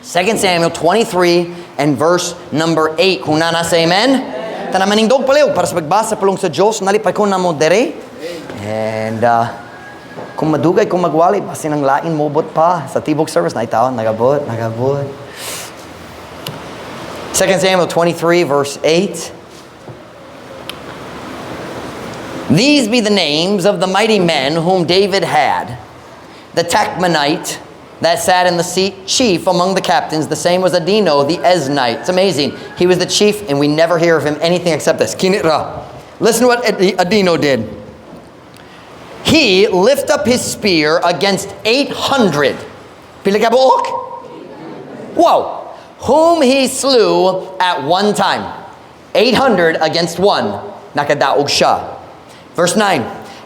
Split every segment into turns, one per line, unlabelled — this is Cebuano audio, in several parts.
2 Samuel 23 and verse number 8. Kung naa na, say amen. Tanan manindog palihog para sa pagbasa pulong sa Diyos. Nalipay ko naa mo diri. And kung madugay kung magwali, basin ang lain mobot pa sa tibok service. Naitaon, nagabot, nagabot. 2 Samuel 23 verse 8. These be the names of the mighty men whom David had. The Tachmonite that sat in the seat chief among the captains, the same was Adino the Eznite. It's amazing. He was the chief, and we never hear of him anything except this. Kini ra. Listen to what Adino did. He lift up his spear against 800. Pila ka buok? Whoa. Whom he slew at one time. 800 against one. Nakadaog siya. Verse 9.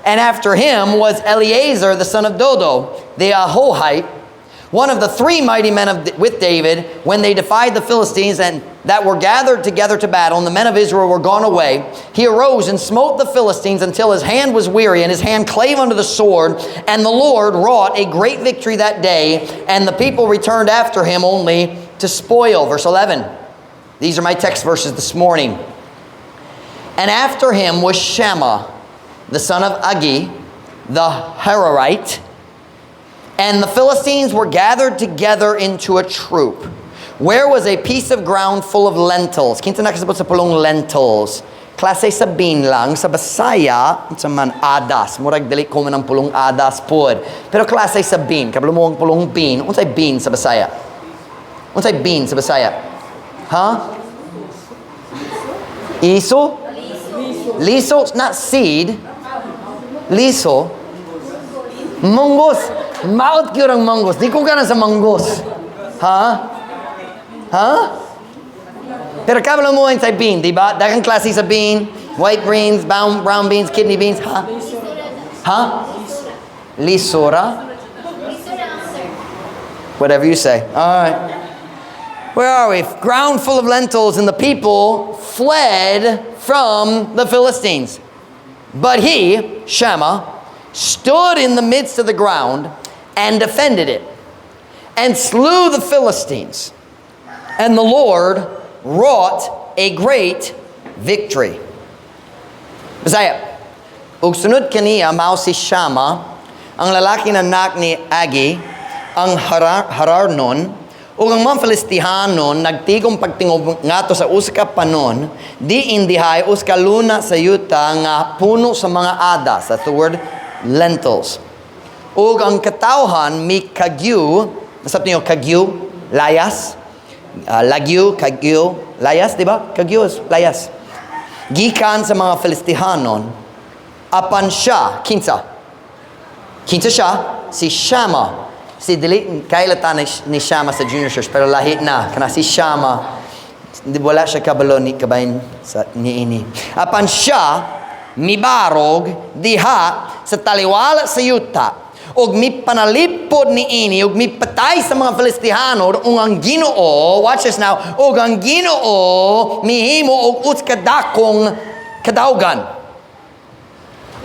And after him was Eleazar the son of Dodo, the Ahohite, one of the three mighty men with David, when they defied the Philistines and that were gathered together to battle, and the men of Israel were gone away. He arose and smote the Philistines until his hand was weary, and his hand clave unto the sword. And the Lord wrought a great victory that day, and the people returned after him only to spoil. Verse 11. These are my text verses this morning. And after him was Shammah, the son of Agee, the Hararite. And the Philistines were gathered together into a troop, where was a piece of ground full of lentils. Kinsa nakasabot sa pulong lentils? Klase sa bean lang, sa Bisaya, sa man adas. Murag dili ko man ang pulong adas pod. Pero klase sa bean, kabalo mo ang pulong bean. Unsay bean sa Bisaya? Unsay bean sa Bisaya? Huh? Iso? Liso, not seed. Liso. Munggos. Maot gyud ang munggos. Di ko gana sa munggos. Ha? Ha? Pero kabalo mo sa bean, di ba? Daghang klase sa bean. White beans, brown beans, kidney beans. Ha? Ha? Lisura? Whatever you say. All right. Where are we? Ground full of lentils, and the people fled from the Philistines. But he, Shammah, stood in the midst of the ground and defended it, and slew the Philistines. And the Lord wrought a great victory. Bisaya, ug sunod kaniya mao si Shama, ang lalaki na anak ni Agee, ang Hararnon, ug ang mga Filistihanon nagtigom pagtingob ngadto sa usa ka panon, diin dihay usa ka luna sa yuta nga puno sa mga adas. That's the word lentils. Ug ang katawhan mikagyu, nasabot niyo kagyu, layas, lagyu, kagyu, layas, di ba? Kagyu is layas. Gikan sa mga Filistihanon, apan siya, kinsa? Kinsa siya? Si Shama. Si dili kaila ni Shama sa junior church, pero lahi na kana si Shama. Di wala siya kabalo ni kabahin sa niini. Apan siya mibarog diha sa taliwala sa yuta ug mipanalipod niini ug mipatay sa mga Filistihanon ug ang Ginoo, watch this now, ug ang Ginoo mihimo og usa ka dakong kadaugan.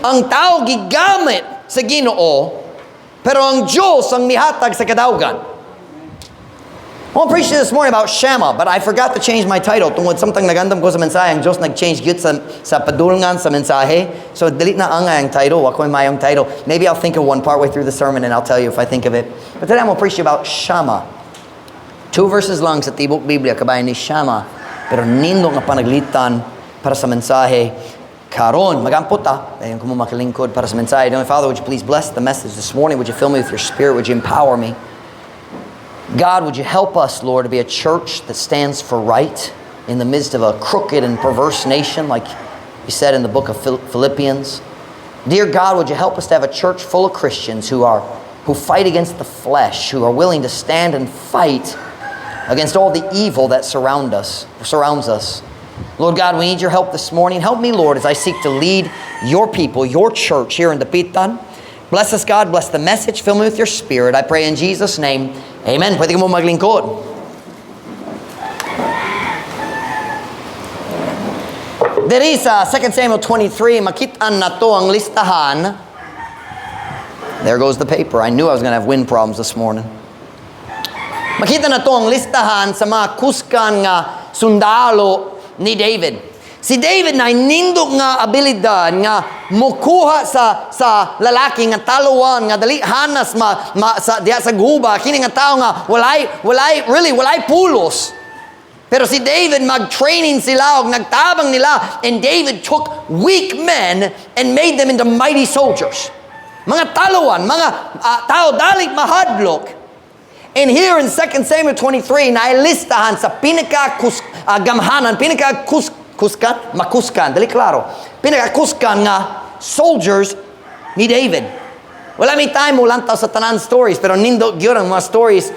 Ang tao gigamit sa Ginoo, pero ang Diyos ang mihatag sa kadaugan. I want to preach to you this morning about Shammah, but I forgot to change my title. Tungod samtang nagandam ko sa mensahe, ang Diyos nag-change gyud sa padulngan sa mensahe. So delete na ang title, wa ko'y maayong title. Maybe I'll think of one partway through the sermon and I'll tell you if I think of it. But today I'm going to preach to you about Shammah. Two verses lang sa tibok Biblia, kabahin ni Shammah. Pero nindot nga panaglitan para sa mensahe karon. Magampo ta. Dayon ko mo makalingkod para sa mensahe. Heavenly Father, would you please bless the message this morning? Would you fill me with your Spirit? Would you empower me? God, would you help us, Lord, to be a church that stands for right in the midst of a crooked and perverse nation, like you said in the book of Philippians. Dear God, would you help us to have a church full of Christians who fight against the flesh, who are willing to stand and fight against all the evil that surrounds us. Lord God, we need your help this morning. Help me, Lord, as I seek to lead your people, your church here in Dapitan. Bless us, God. Bless the message. Fill me with your Spirit. I pray in Jesus' name. Amen. Pwede mo maglingkod. Diri sa 2 Samuel 23, makit-an nato ang listahan. There goes the paper. I knew I was going to have wind problems this morning. Makita nato ang listahan sa mga kusgan nga sundalo ni David. Si David na nindot nga abilidad nga mukuha sa lalaki nga taluan nga dali hanas ma, ma sa diya sa guba, kini nga tao nga walay walay really walay pulos. Pero si David, mag-training sila og nagtabang nila, and David took weak men and made them into mighty soldiers. Mga taluan, mga tao dali mahadlok. And here in 2 Samuel 23, nailistahan sa pinaka gamhanan, pinaka kuskan, makuskan, dali klaro. Pinaka kuskan nga soldiers ni David. Wala may time mo lantaw sa tanan stories, pero nindot gyud ang mga stories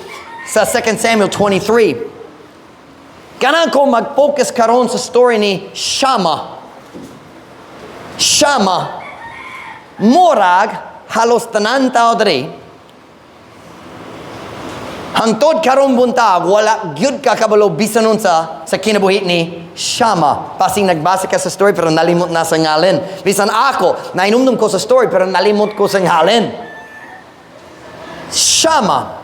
sa 2 Samuel 23. Ganahan ko mag-focus karon sa story ni Shama. Shama, murag halos tanan tao diri hangtod karong buntag, wala gyud ka kabalo bisan unsa sa kinabuhi ni Shama. Basig nagbasa ka sa story pero nalimot na sa ngalin. Bisan ako, nainumdum ko sa story pero nalimot ko sa ngalin. Shama.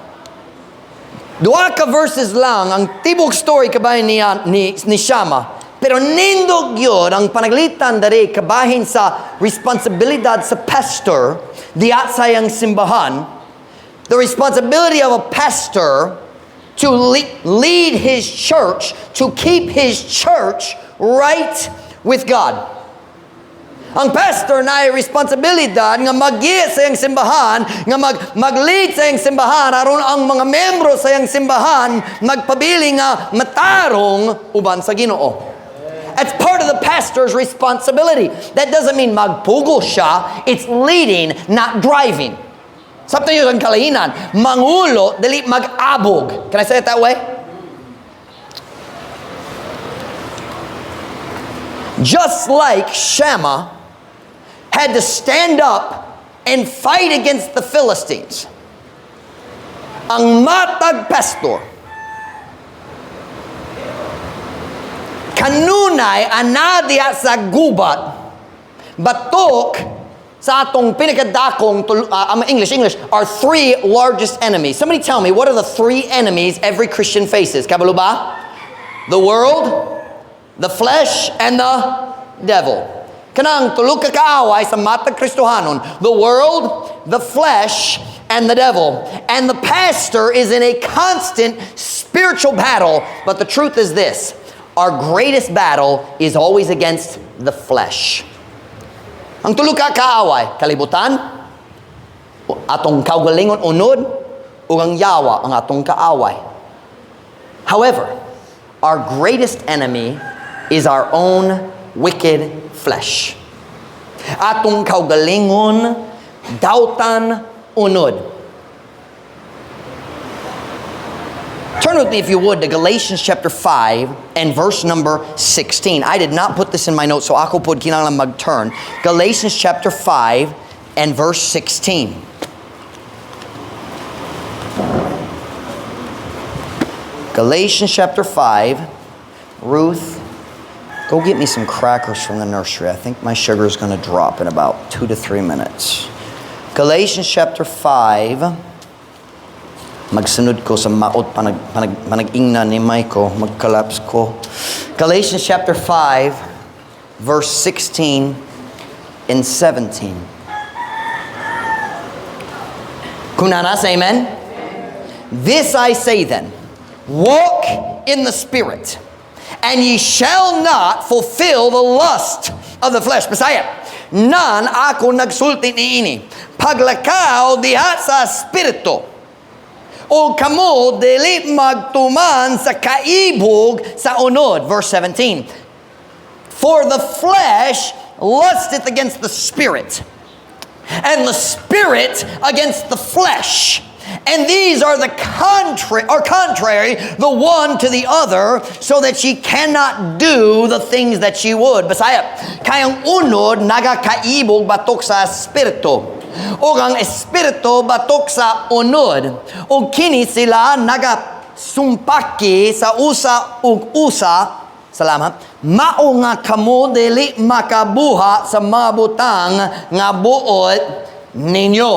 Duha ka verses lang ang tibok story kabahin ni Shama. Pero nindot gyud ang panaglitan diri kabahin sa responsibilidad sa pastor diya sa iyang simbahan. The responsibility of a pastor to lead his church, to keep his church right with God. Ang pastor na ay responsibilidad nga mag sa iyang simbahan, nga mag-lead sa iyang simbahan, aron ang mga membro sa iyang simbahan magpabili nga matarong uban sa Ginoo. That's part of the pastor's responsibility. That doesn't mean magpugo siya. It's leading, not driving. Sabtan ninyo ang kalahinan. Mangulo, dili mag-abog. Can I say it that way? Just like Shammah had to stand up and fight against the Philistines, ang matag pastor, kanunay anadya sa gubat, batok sa atong pinakadakong, English, our three largest enemies. Somebody tell me, what are the three enemies every Christian faces? Kabalo ba? The world, the flesh, and the devil. Kanang tulo ka kaaway sa matag Kristohanon. The world, the flesh, and the devil. And the pastor is in a constant spiritual battle. But the truth is this: our greatest battle is always against the flesh. Ang tulo ka kaaway, kalibutan, atong kaugalingon unod, ug ang yawa ang atong kaaway. However, our greatest enemy is our own wicked flesh. Atong kaugalingon, dautan, unod. Turn with me, if you would, to Galatians chapter 5 and verse number 16. I did not put this in my notes, so ako pod kinahanglan mag-turn. Galatians chapter 5 and verse 16. Galatians chapter 5. Ruth, go get me some crackers from the nursery. I think my sugar is going to drop in about 2 to 3 minutes. Galatians chapter 5. Magsunod ko sa maot panag-ingna ni Michael, mag-collapse ko. Galatians chapter 5, verse 16 and 17. Kunana, say amen. This I say then, walk in the Spirit, and ye shall not fulfill the lust of the flesh. Bisaya, nan ako nagsulti niini. Paglakaw diha sa Espiritu, o kamo dili magtuman sa kaibog sa unod. Verse 17. For the flesh lusteth against the Spirit, and the Spirit against the flesh. And these are contrary the one to the other, so that ye cannot do the things that ye would. Bisaya, kayang unod nagakaibog batok sa Espiritu, o ang Espiritu batok sa unod, o kini sila nagasumpaki sa usa ug usa. Salamat. Mao nga kamo dili makabuha sa mga butang nga buot ninyo.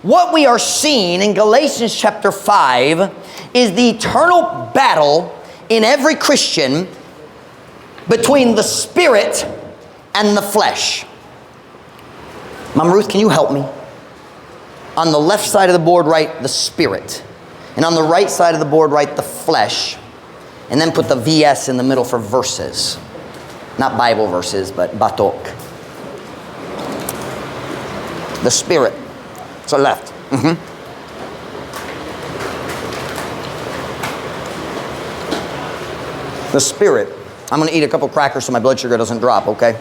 What we are seeing in Galatians chapter 5 is the eternal battle in every Christian between the spirit and the flesh. Mom Ruth, can you help me? On the left side of the board, write "the spirit." And on the right side of the board, write "the flesh." And then put the VS in the middle for verses. Not Bible verses, but batok. The spirit. So left. The spirit. I'm going to eat a couple crackers so my blood sugar doesn't drop, okay?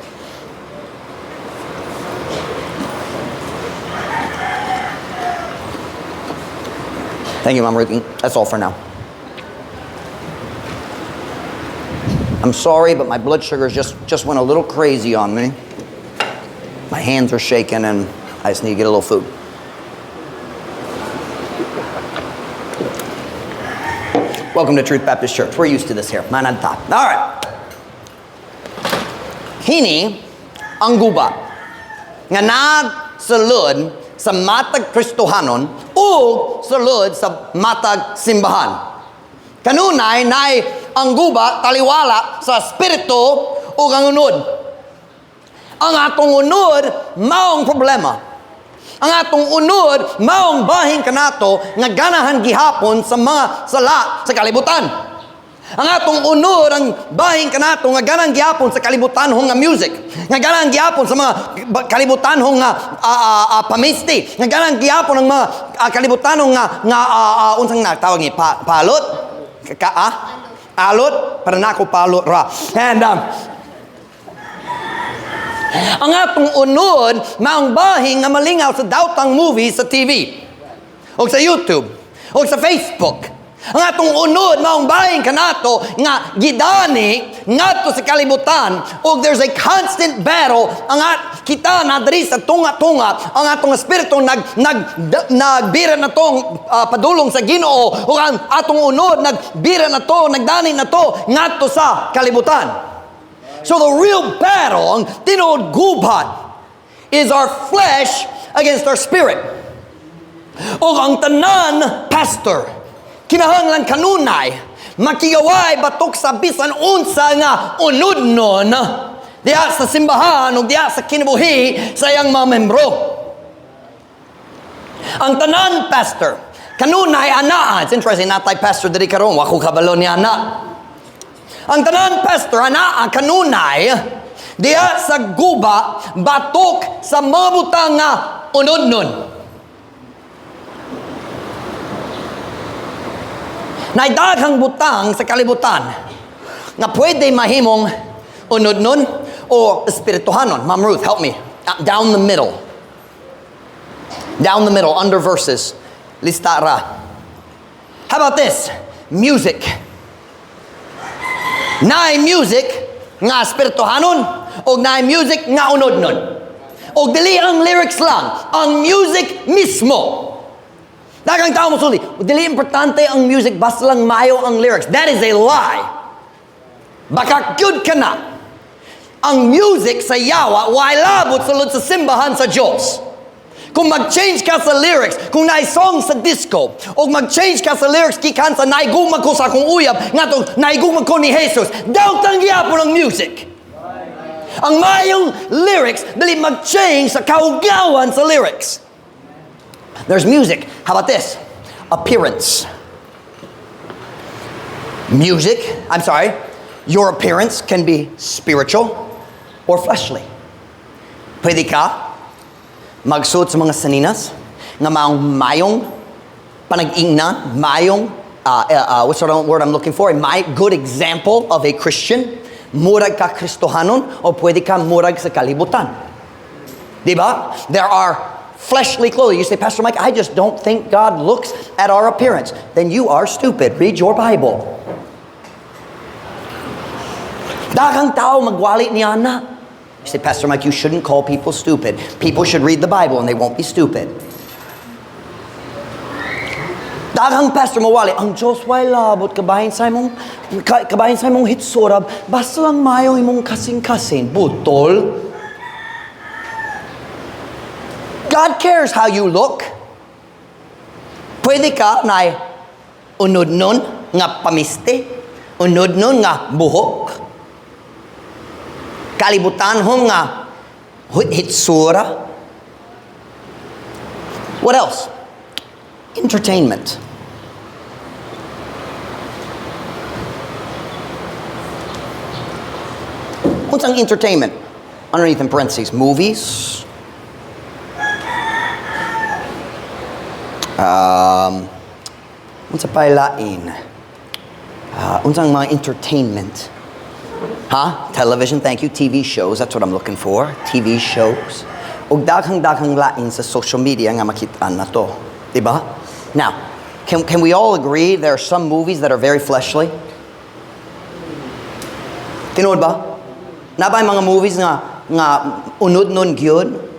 Thank you, Mom Ruth. That's all for now. I'm sorry, but my blood sugar just went a little crazy on me. My hands are shaking and I just need to get a little food. Welcome to Truth Baptist Church. We're used to this here. Mananta. All right. Kini ang guba nga nagsulod sa matag Kristohanon o sulod sa matag simbahan. Kanunay naay ang guba taliwala sa espiritu ug ang unod. Ang atong unod maong problema. Ang atong unod maong bahin kanato nga ganahan gihapon sa mga sala sa kalibutan. Ang atong unod ang bahin kanato nga ganahan gihapon sa kalibutan nga music, nga ganahan gihapon sa mga kalibutan nga pamisti, nga ganahan gihapon ang mga kalibutan nga unsang natawag ni palot ka, alot para nako palot ra. And ang atong unod maong bahin nga malingaw sa daotang movies sa TV o sa YouTube o sa Facebook. Ang atong unod maong bahin kanato nga gidani ngadto sa kalibutan ug there's a constant battle. Ang at, kita na diri sa tunga-tunga, ang atong espiritu nag nag nagbira na tong padulong sa Ginoo ug ang atong unod nagbira na to, nagdani na to ngadto sa kalibutan. So the real battle, ang tinuod gubat, is our flesh against our spirit. O ang tanan pastor, kinahanglan kanunay makigaway batok sa bisan unsa nga unodnon diha sa simbahan o diha sa kinabuhi sa iyang mga membro. Ang tanan pastor, kanunay anaa. It's interesting, natay pastor diri karon, wa ko kabalo ni ana. Ang tanan pastor anaa kanunay diha sa guba batok sa mga butang nga unodnon. Naay daghang butang sa kalibutan nga pwede mahimong unodnon o espirituhanon. Ma'am Ruth, help me. Down the middle. Down the middle, under verses. Lista ra. How about this? Music. Naay music nga espirituhanon o naay music nga unodnon. O dili ang lyrics lang, ang music mismo. Daghang tao mosulti, "Dili importante ang music, basta lang maayo ang lyrics." That is a lie. Baka good ka na. Ang music sa yawa, way labot sulod sa simbahan sa Diyos. Kung mag-change ka sa lyrics, kung naay song sa disco, o mag-change ka sa lyrics gikan sa "Naigugma ko sa akong uyab," ngadto "Naigugma ko ni Jesus," daotang gihapon ang music. Ang mayong lyrics, dili mag-change sa kaugawan sa lyrics. There's music. How about this? Appearance. Music, I'm sorry, your appearance can be spiritual or fleshly. Pwede ka magsuot sa mga saninas nga maong mayong panag-ingnan, mayong, what's the word I'm looking for? A my good example of a Christian. Murag ka Kristohanon o pwede ka murag sa kalibutan. Di ba? There are fleshly clothing. You say, "Pastor Mike, I just don't think God looks at our appearance." Then you are stupid. Read your Bible. Daghang tao magwali ni ana. You say, "Pastor Mike, you shouldn't call people stupid. People should read the Bible and they won't be stupid." Daghang pastor mawali, "Ang Diyos way labot kabahin sa imong hitsura, basta lang mayo imong kasing-kasing." Butol. God cares how you look. Pwede ka na unod nun nga pamisti, unod nun nga buhok, kalibutanhon nga hitsura. What else? Entertainment. Unsang entertainment? Underneath in parentheses, movies. Unsa pa lain? Unsang mga entertainment? Ha? Television, thank you. TV shows, that's what I'm looking for. TV shows. Og daghang-daghang lain sa social media nga makita na to. Diba? Now, can we all agree there are some movies that are very fleshly? Tinuod ba? Naa bay mga movies nga unod nun gyud?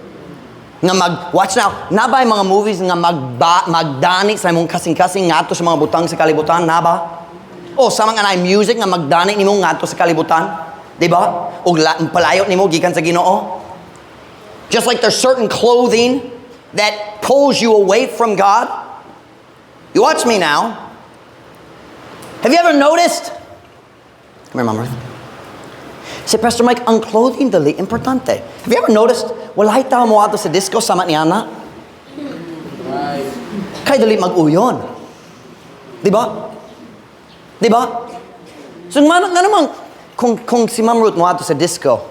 Nga mag, watch now, naa bay mga movies nga magdani sa imong kasing-kasing ngadto sa mga butang sa kalibutan, naa ba? O sa mga anay music nga magdani nimo ngadto sa kalibutan, di ba? Og palayo nimo gikan sa Ginoo. Just like there's certain clothing that pulls you away from God. You watch me now. Have you ever noticed? Come here, Mama Ruth. Si Pastor Mike, ang clothing dili importante. Have you ever noticed? Walay tao mo ato sa disco sama ni Ana.
Right.
Kay dili mag-uyon. Di ba? Di ba? So nga naman, kung si Ma'am Ruth mo ato sa disco,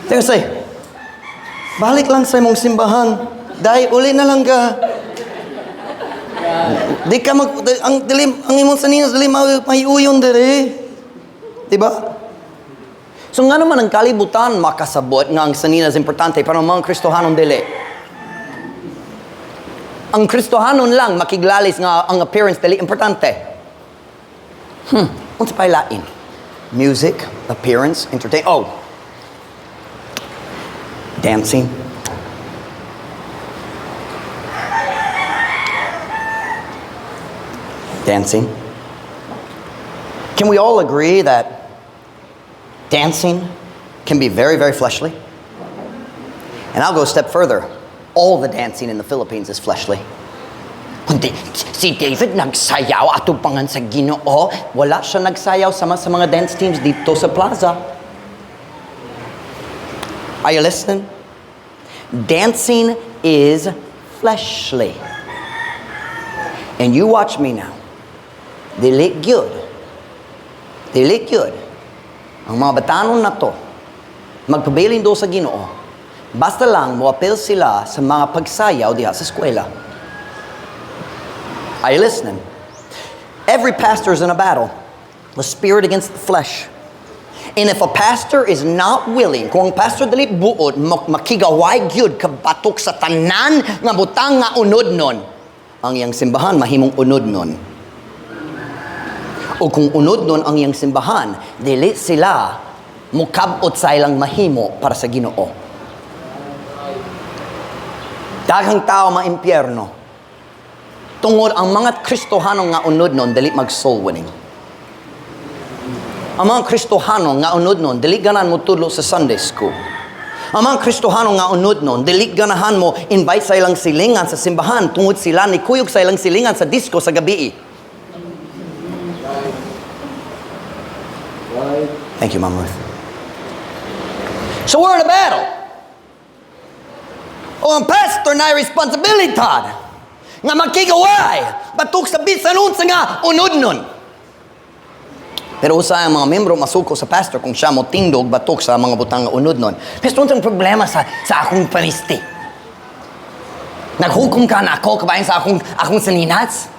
They're say, balik lang sa imong simbahan. Dahil uli na lang ka. Di ka mag, di, ang, dili, ang imong saninas, dili maiuyon diri. Di ba? So nga naman ang kalibutan makasabot nga ang saninas importante, pero ang mga Kristohanon dili. Ang Kristohanon lang makiglalis nga ang appearance dili importante. Unsa pa'y lain? Music, appearance, entertain. Oh. Dancing. Dancing. Can we all agree that dancing can be very, very fleshly? And I'll go a step further. All the dancing in the Philippines is fleshly. Kundi, si David nagsayaw atubangan sa Ginoo. Wala siya nagsayaw sama sa mga dance teams dito sa plaza. Are you listening? Dancing is fleshly. And you watch me now. Dili gyud. Dili gyud. Ang mga batanon na to, magpabilin do sa Ginoo. Basta lang moapil sila sa mga pagsayaw diha sa eskwela. Are you listening? Every pastor is in a battle. The spirit against the flesh. And if a pastor is not willing, kung ang pastor dili buot, makigaway gyud kabatok sa tanan nga butang nga unod nun, ang iyang simbahan mahimong unod nun. O kung unod nun ang iyang simbahan, dili sila mukabot sa ilang mahimo para sa Ginoo. Daghang tao maimpyerno. Tungod ang mga Kristohano nga unod nun, dili mag soul winning. Ang mga Kristohano nga unod nun, dili ganahan mo tudlo sa Sunday school. Ang mga Kristohano nga unod nun, dili ganahan mo invite sa ilang silingan sa simbahan tungod sila ni kuyog sa ilang silingan sa disco sa gabi.
Right.
Thank you, Ma'am Ruth. So we're in a battle. O ang pastor na responsibilidad nga makigaway batok sa bisan unsa nga unod nun. Pero usay ang mga membro masuko sa pastor kung siya mo tindog batok sa mga butang nga unod nun. Pero unsang problema sa akong panisti? Naghukom ka na ako kabahin sa akong saninas?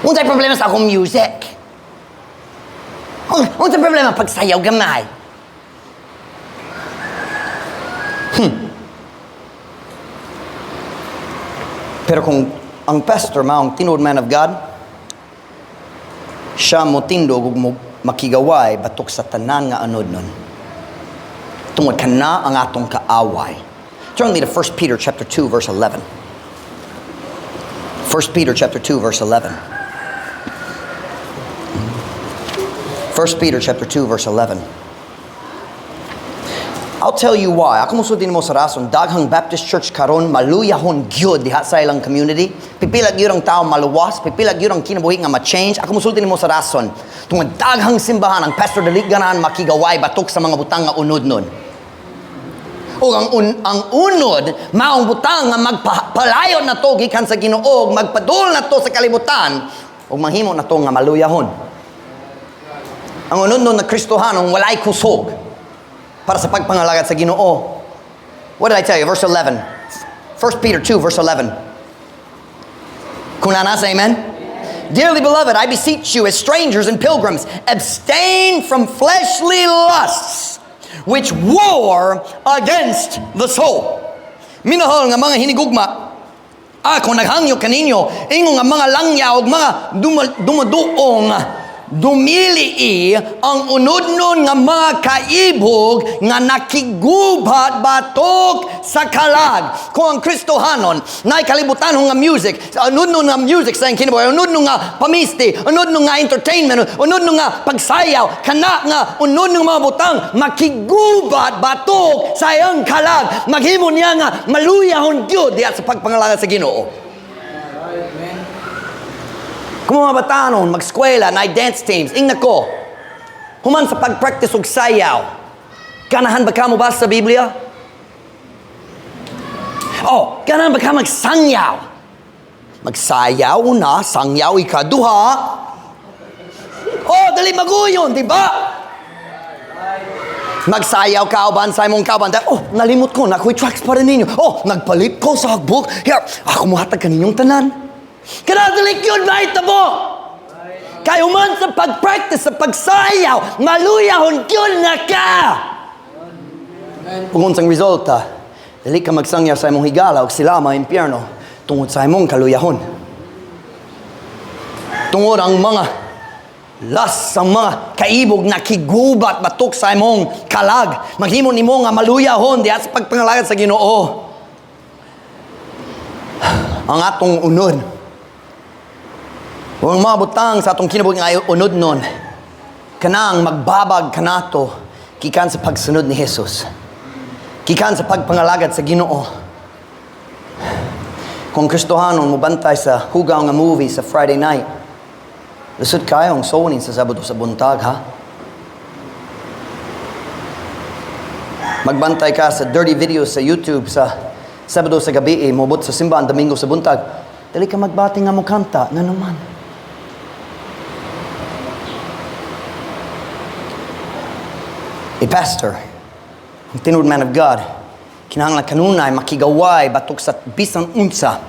Unsay problema sa akong music? Unsay problema pagsayaw gamay? Pero kung ang pastor maong tinuod man of God, siya mo tindog ug mo makigaway batok sa tanan nga anod nun. Tungod kana ang atong kaaway. Turn me to 1 Peter chapter 2 verse 11. 1 Peter chapter 2 verse 11. 1 Peter chapter 2 verse 11. I'll tell you why. Ako mosulti nimo sa rason, daghang Baptist church karon maluyahon gyud diha sa ilang community. Pipila gyud ang tao maluwas, pipila gyud ang kinabuhi nga ma-change. Ako mosulti nimo sa rason. Tungod daghang simbahan ang pastor dili ganahan makigaway batok sa mga butang nga unod nun. O ang unod maong butang nga magpalayo na to gikan sa Ginoo, magpadul na to sa kalibutan ug mahimo na to nga maluyahon. Ang unod nun na Kristohanong walay kusog para sa pagpangalagad sa Ginoo. What did I tell you? Verse 11. 1 Peter 2, verse 11. Kung nasa, amen? Dearly beloved, I beseech you as strangers and pilgrims, abstain from fleshly lusts which war against the soul. Minahal nga mga hinigugma, ako naghangyo kaninyo, ingon nga mga langyaw ug mga dumaduong dumilii ang unodnon nga mga kaibog nga nakigubat batok sa kalag. Kung ang Kristohanon naay kalibutan nga music, unodnon nga music sa iyang kinabuhi, unodnon nga pamisti, unodnon nga entertainment, unodnon nga pagsayaw, kana nga unodnon nga mga butang makigubat batok sa iyang kalag, maghimo niya nga maluyahon gyud diha sa pagpangalaga sa Ginoo. Kung mga batanon, mag-eskwela, na dance teams, ingna ko, human sa pag-practice og sayaw, ganahan ba ka mo ba sa Biblia? Oh, ganahan ba ka magsangyaw? Magsayaw una, sangyaw ikaduha. Oh, dali maguyon, di ba? Magsayaw ka uban sa imong kauban. Oh, nalimot ko, nakoy tracts para ninyo. Oh, nagpalit ko sa book. Here, ako muhatag kaninyong tanan. Kanadalik yun, mahitabo! Kayo man sa pag-practice, sa pagsayaw, maluyahon yun na ka! Kung unsang resulta, dili ka magsangyaw sa imong higala o sila ma-impyerno tungod sa imong kaluyahon. Tungod ang mga lust, ang mga kaibog na kigubat batok sa imong kalag. Maghimo nimo nga maluyahon diha sa pagpangalagad sa Ginoo. Ang atong unod, ang mga butang sa atong kinabuhi nga unod nun, kanang magbabag kanato gikan sa pagsunod ni Jesus, gikan sa pagpangalagad sa Ginoo. Kung Kristohanon mobantay sa hugaw nga movie sa Friday night, lusot kayo ang sonin sa Sabado sa buntag, ha? Magbantay ka sa dirty videos sa YouTube sa Sabado sa gabi, mobot sa simbahan Domingo sa buntag. Dali ka magbati nga mo kanta, nga naman. A pastor, ang tinuod man of God, kinahanglan kanunay makigaway batok sa bisan unsa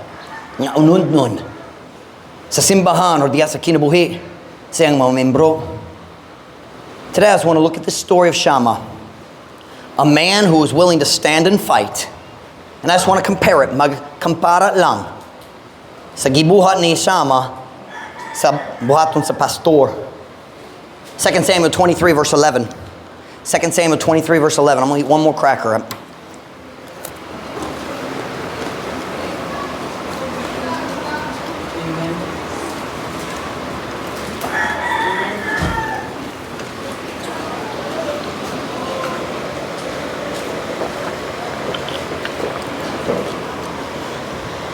nga unod nun sa simbahan or diya sa kinabuhi sa iyang mga membro. Today I just want to look at the story of Shammah, a man who was willing to stand and fight. And I just want to compare it, magkampara lang sa gibuhat ni Shammah sa buhaton sa pastor. 2 Samuel 23 verse 11. 2 Samuel 23 verse 11. I'm going to eat one more cracker.
Amen.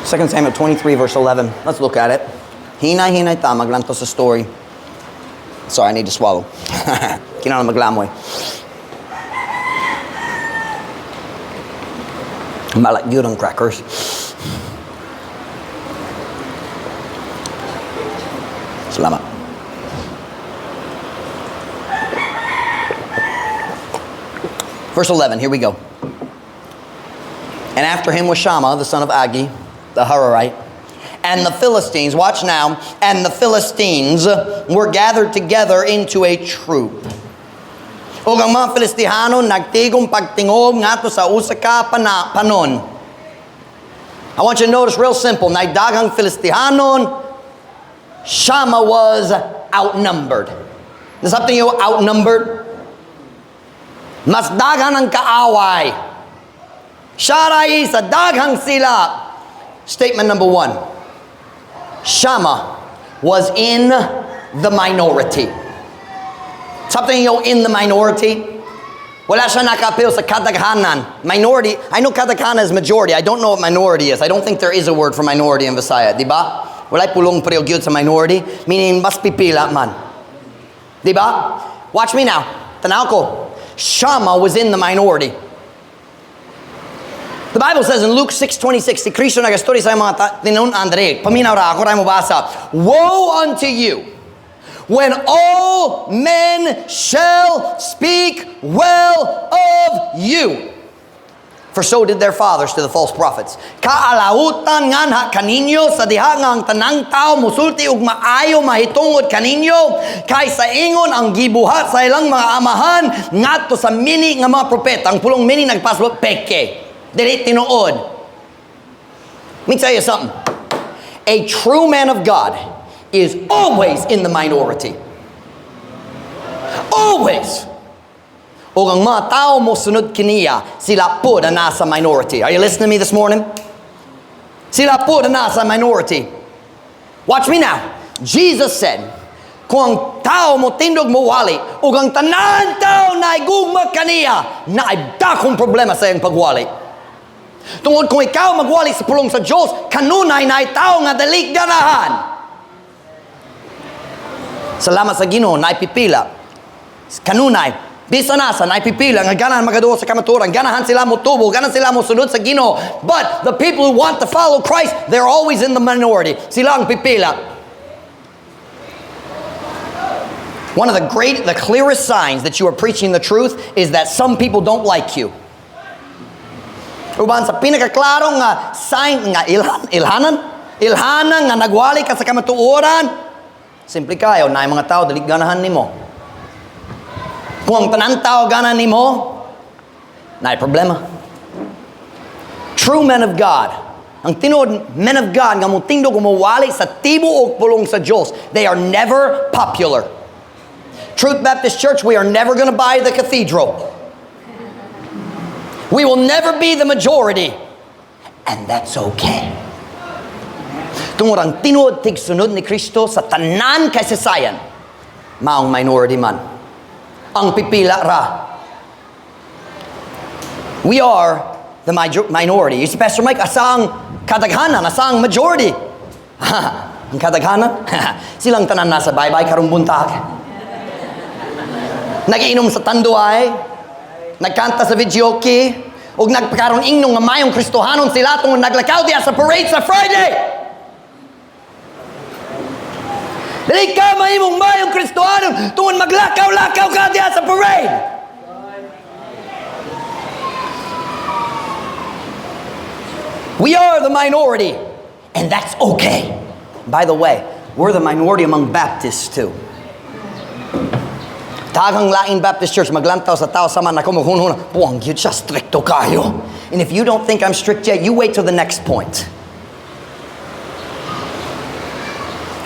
2 Samuel 23 verse 11. Let's look at it. Hinay-hinay ta, maglanto sa story. Sorry, I need to swallow. Kinahanglan maglamoy. Malak yun ang crackers. Salamat. Verse 11, here we go. And after him was Shammah, the son of Agee, the Hararite. And the Philistines, watch now, and the Philistines were gathered together into a troop. Ug ang mga Filistihano nagtigom pagtingob ngadto sa usa ka panon. I want you to notice real simple. Nagdaghang Filistihanon, Shammah was outnumbered. Is something you outnumbered? Mas daghan ang kaaway. Siya ray sa daghang sila. Statement number 1. Shammah was in the minority. Something you in the minority. Wala siya naka-apil sa kadaghanan. Minority, I know kadaghanan is majority. I don't know what minority is. I don't think there is a word for minority in Visaya, di ba? Walay pulong pareho gyud sa minority, meaning mas pipila man. Di ba? Watch me now. Tanaw ko. Shammah was in the minority. The Bible says in Luke 6:26, si Kristo nagastorya sa mga tinun-an diri. Paminaw ra ako, ra mo basa. "Woe unto you when all men shall speak well of you. For so did their fathers to the false prophets." Kaalautan nganha kaninyo sa diha nga ang tanang tao musulti og maayo mahitungod kaninyo, kay sa ingon ang gibuhat sa ilang mga amahan ngadto sa mini nga mga propeta. Ang pulong mini nagpasabot peke. Dili tinuod. Let me tell you something. A true man of God is always in the minority. Always. O ang mga tao mo sunod kaniya, sila po na nasa minority. Are you listening to me this morning? Sila po na nasa minority. Watch me now. Jesus said, kung ang tao mo tindog mo wali, ug ang tanan tao na gugma kaniya, naay dakong problema sa iyang pagwali. Tungod kung ikaw magwali sa pulong sa Diyos, kanunay naay tao nga dili ganahan. Salamat sa Ginoo, naay pipila. Kanunay, bisan asa, naay pipila nga ganahan magaduol sa kamatuoran, ganahan sila mo tubo, ganahan sila mo sunod sa Ginoo. But the people who want to follow Christ, they're always in the minority. Sila ang pipila. One of the clearest signs that you are preaching the truth is that some people don't like you. Uban sa pinakaklaro nga sign nga ilhanan nga nagwali ka sa kamatuoran, simple kayo, naay mga tao dili ganahan nimo. Kung ang tanan tao ganahan nimo, naay problema. True men of God, ang tinuod men of God nga motindog ug mowali sa tibuok pulong sa Dios, they are never popular. Truth Baptist Church, we are never going to buy the cathedral. We will never be the majority. And that's okay. Tungod ang tinuod tigsunod ni Kristo sa tanan kasaysayan, maong minority man. Ang pipila ra. We are the minority. You see, Pastor Mike, asa ang kadaghanan, asa ang majority? Ang kadaghanan? Silang tanan nasa baybay karong buntag. Nagiinom sa Tanduay, nagkanta sa videoke, ug nagpakaron ingnon nga mayong Kristohanon sila tungod naglakaw diya sa parade sa Friday. Dili ka mahimong mayong Kristohanon tungod maglakaw-lakaw ka diya sa parade. We are the minority, and that's okay. By the way, we're the minority among Baptists too. Daghang lain Baptist Church maglantaw sa tao sama nako maghunhuna, buang gyud siya, stricto kayo. And if you don't think I'm strict yet, you wait till the next point.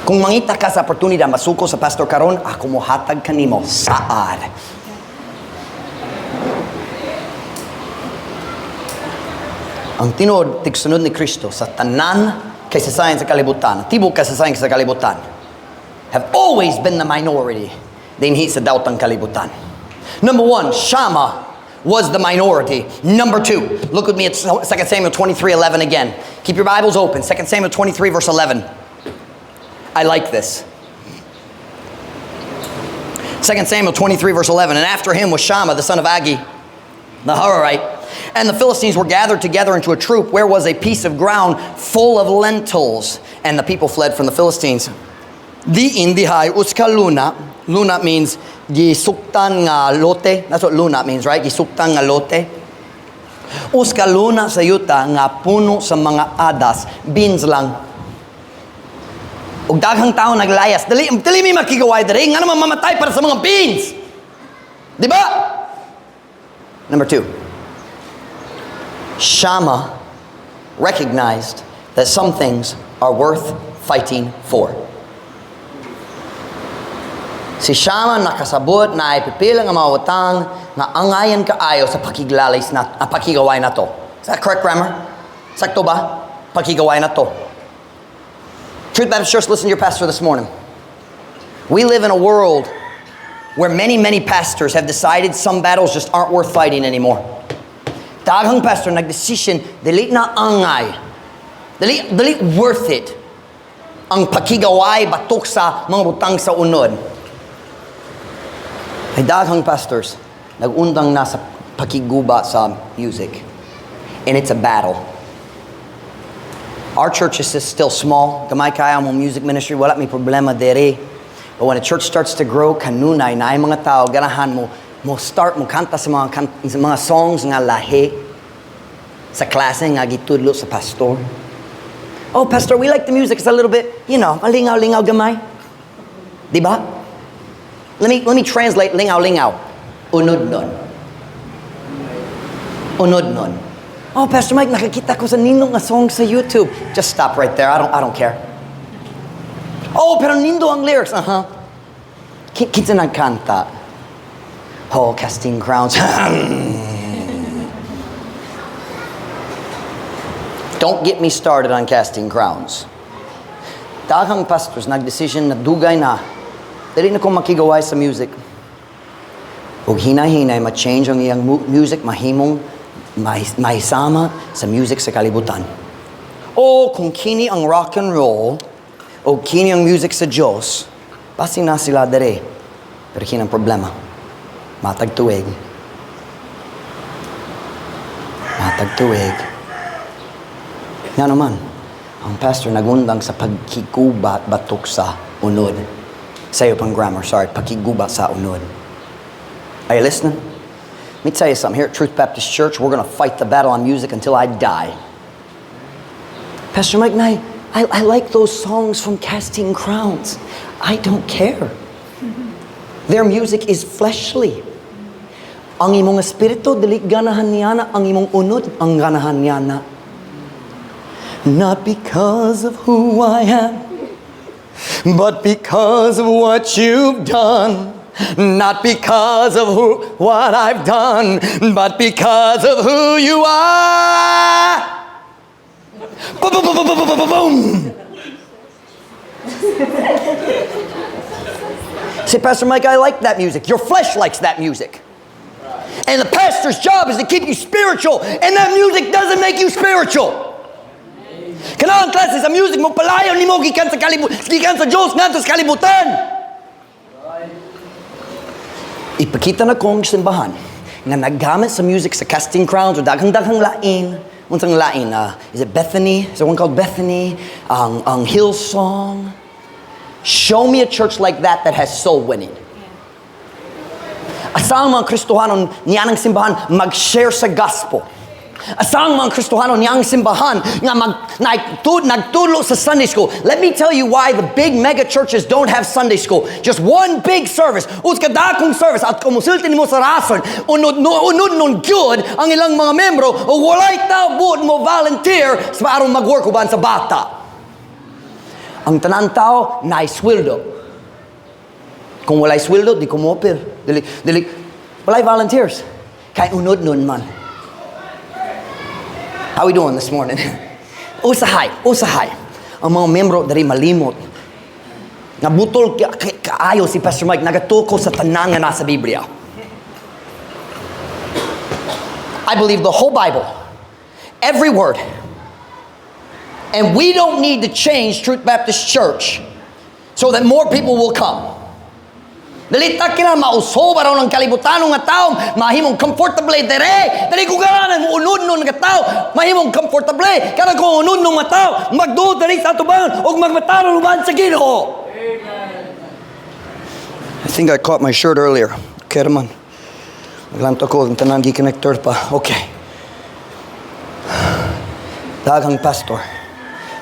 Kung mangita ka sa oportunidad masuko sa pastor karon, ako mohatag kanimo saad. Ang tinuod tigsunod ni Kristo sa tanan kasaysayan sa kalibutan, tibok kasaysayan sa kalibutan, have always been the minority dinhi sa daotang kalibutan. Number one, Shammah was the minority. Number two, look with me at 2 Samuel 23:11 again. Keep your Bibles open. 2 Samuel 23 verse 11. I like this. 2 Samuel 23 verse 11. And after him was Shammah the son of Agee, the Hararite. And the Philistines were gathered together into a troop where was a piece of ground full of lentils. And the people fled from the Philistines. Diin dihay usa ka luna. Luna means gisuktan nga lote. That's what luna means, right? Gisuktan nga lote. Usa ka luna sa yuta nga puno sa mga adas, beans lang. Ug daghang tao naglayas. Dali, dali mi makigaway diri. Nga naman mamatay para sa mga beans. Di ba? Number two, Shammah recognized that some things are worth fighting for. Si Shammah nakasabot na ay pipila nga mga utang nga angayan kaayo sa pakiglalis na, pakigaway na to. Is that correct grammar? Sakto ba? Pakigaway na to. Truth Baptist Church, listen to your pastor this morning. We live in a world Where many, many pastors have decided some battles just aren't worth fighting anymore. Daghang pastor nagdesisyon, dili na angay. Dili, dili worth it ang pakigaway batok sa mga butang sa unod. Ay daghang pastors nag-undang na sa pakiguba sa music. And it's a battle. Our church is still small. Gamay kaayo among music ministry, wala may problema dere. But when a church starts to grow, kanunay naay mga tao ganahan mo start mo kanta sa mga songs nga lahi sa klase nga gitudlo sa pastor. "Oh, Pastor, we like the music. It's a little bit malingaw-lingaw gamay." Di ba? Let me translate lingaw-lingaw. Unod nun. Unod nun. "Oh, Pastor Mike, nakakita ko sa nindot nga song sa YouTube." Just stop right there. I don't care. "Oh, pero nindot ang lyrics." Uh-huh. Kinsa nagkanta? "Oh, Casting Crowns." Don't get me started on Casting Crowns. Daghang pastors nagdesisyon na dugay na. Dili na ko makigaway sa music. Ug hinay-hinay ma-change ang iyang music, mahimong mahisama sa music sa kalibutan. Oh, kung kini ang rock and roll o kini ang music sa Diyos, basin na sila dere. Pero kini ang problema. Matag tuig. Matag tuig. Nga naman, ang pastor nagundang sa pagkigubat batok sa unod. Sayo pang grammar, sorry, pakiguba sa unod. Are you listening? Let me tell you something. Here at Truth Baptist Church, we're going to fight the battle on music until I die. "Pastor Mike, I like those songs from Casting Crowns." I don't care. Their music is fleshly. Ang imong espiritu, dili ganahan niya na. Ang imong unod, ang ganahan niya na. Not because of who I am, but because of what you've done. Not because of what I've done, but because of who you are. Boom, boom, boom, boom, boom, boom, boom, boom. Say, "Pastor Mike, I like that music." Your flesh likes that music. And the pastor's job is to keep you spiritual, and that music doesn't make you spiritual. Kanang klase sa music mo palayo nimo gikan sa Dios ngadto sa kalibutan. Ipakita nakong simbahan nga naggamit sa music sa Casting Crowns o daghang-daghang lain. Unsang lain? Is it Bethany? Is there one called Bethany? Ang Hillsong. Show me a church like that that has soul winning. Asa ang mga Kristohanon niyanang simbahan mag-share sa gospel? Asa ang mga Kristohano niyang simbahan nga nagtulo sa Sunday school? Let me tell you why the big mega churches don't have Sunday school. Just one big service. Usa ka dakong service at kung musulti nimo sa rason, unod no unod nun gyud ang ilang mga membro o walay tao buot mo volunteer sa aron mag-work uban sa bata. Ang tanan tao naay sweldo. Kung walay sweldo, di ko moapil. Dili, dili, walay volunteers. Kay unod nun man. How we doing this morning? Usahay, usahay. Ang mga membro dari malimot. Nga butol kaayo si Pastor Mike, nagatuko sa tanan nga nasa Biblia. I believe the whole Bible. Every word. And we don't need to change Truth Baptist Church so that more people will come. Dili ta kina mausob aron ang kalibutan nga tao mahimong comfortable dere. Dili ko ganahan mo unod nun nga tao mahimong comfortable. Kana ko unod nun nga tao magduol diri sa atubangan ug magmataron uban sa Ginoo. I think I caught my shirt earlier. Okay naman. Maglanto ko ang tanan gi-connector pa. Okay. Daghang pastor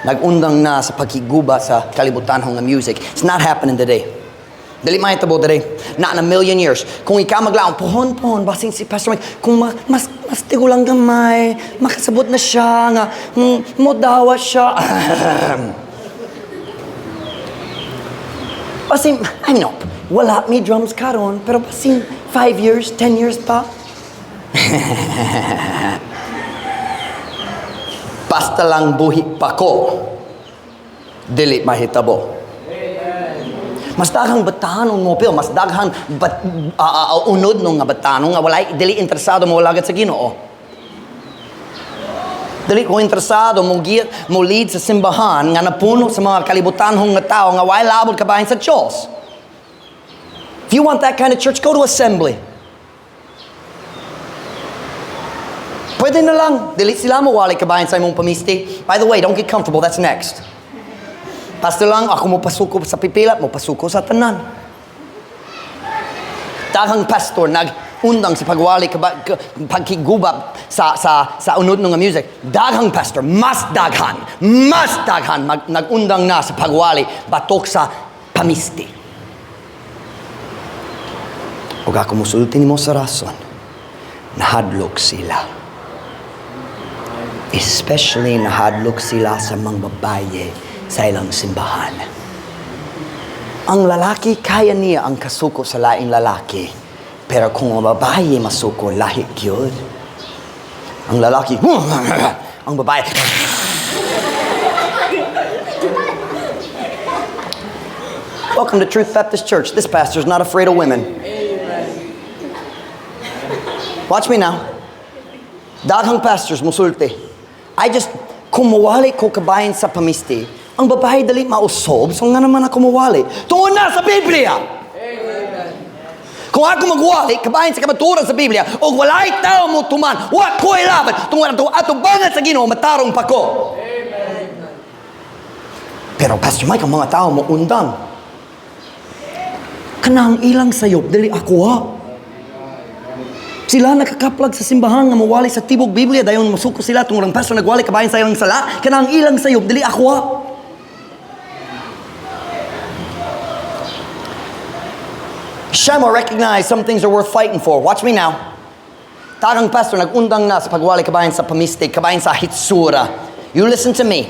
nagundang na sa pagkiguba sa kalibutan nga music. It's not happening today. Dili mahitabo today. Not in a million years. Kung ikaw maglaon, pohon, pohon, basin si Pastor Mike, kung mas tigulang gamay, makasabot na siya, nga, modawa siya. Basin, I know, wala mi drums karon, pero basin 5 years, 10 years pa. Basta lang buhi pa ko, dili mahitabo. Mas daghang batanon mo apil, mas daghang unod no nga batanon nga walay dili interesado mo alagad sa Ginoo. Dili ko interesado mo giat mo lead sa simbahan nga napuno sa mga kalibutanhong nga tao nga way labot kabahin sa Diyos. If you want that kind of church, go to assembly. Pwede na lang. Dili sila mo wali kabahin sa imong pamisti. By the way, don't get comfortable. That's next. Pastor lang, ako mo pasuko sa pipila, mo pasuko sa tanan. Daghang pastor nag-undang sa pagwali pagkiguba sa unod nga music. Daghang pastor, mas daghan nag-undang na sa pagwali batok sa pamisti. Ug ako musulti nimo sa rason, nahadlok sila. Especially nahadlok sila sa mga babaye sa ilang simbahan. Ang lalaki, kaya niya ang kasuko sa laing lalaki. Pero kung ang babae masuko, lahi gyud. Ang lalaki, ang babae. Welcome to Truth Baptist Church. This pastor's not afraid of women. Watch me now. Daghang pastors musulti. I just, kung mawali ko kabahin sa pamisti, ang babae dali mausob, so nga naman ako mawali. Tungod na sa Biblia! Kung ako magwali, kabahin sa kamatuoran sa Biblia, o walay tao mo tuman, wa ko'y laban, tungod ato atubangan sa Ginoo, matarong pa ko. Pero Pastor Mike, ang mga tao mo undang. Kanang ilang sayop, dili ako ha. Sila nakakaplag sa simbahan nga mawali sa tibok Biblia dayon masuko sila tungod ang pastor nagwali kabahin sa ilang sala, kanang ilang sayop, dili ako ha. Shammah recognized some things are worth fighting for. Watch me now. Tagang pastor nagundang na sa pagwali kabahin sa pamistik, kabahin sa hitsura. You listen to me.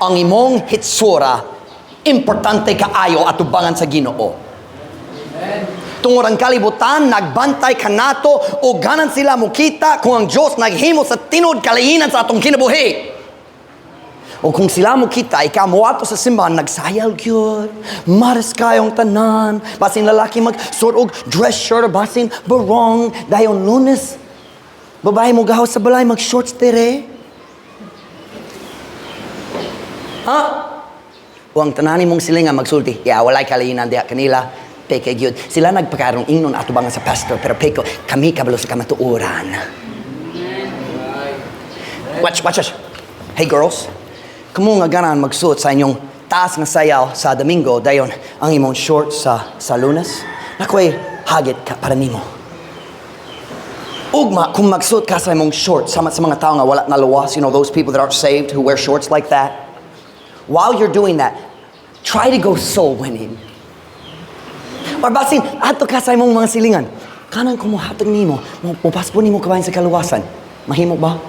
Ang imong hitsura, importante kaayo atubangan sa Ginoo. Tungod ang kalibutan, nagbantay kanato o ganan sila mukita kung ang Diyos naghimo sa tinuod kalahinan sa atong kinabuhi. O kung sila mukita, ikaw moadto sa simbahan, nagsayal gyud, maras kayong tanan, basin lalaki magsuot og dress shirt or basin barong, dayon Lunes, babae mo gawas sa balay, mag-shorts tere. Ha? O ang tanan mong silingan magsulti, yeah, walay kalahinan diha kanila, peke gyud. Sila nagpakaroon ingnon atubangan sa pastor, pero peko, kami kabalo sa kamatuoran. Watch, watch, watch. Hey girls, kamo nga ganahan magsuot sa inyong taas nga sayaw sa Domingo, dayon ang imong short sa Lunes, nakoy hagit ka para nimo. Ugma, kung magsuot ka sa imong short, sama sa mga tao nga wala naluwas, those people that aren't saved who wear shorts like that. While you're doing that, try to go soul winning. Or basin, adto ka sa imong mga silingan. Kanang kumuhatag nimo, mupaspo nimo kabahin sa kaluwasan. Mahimo ba?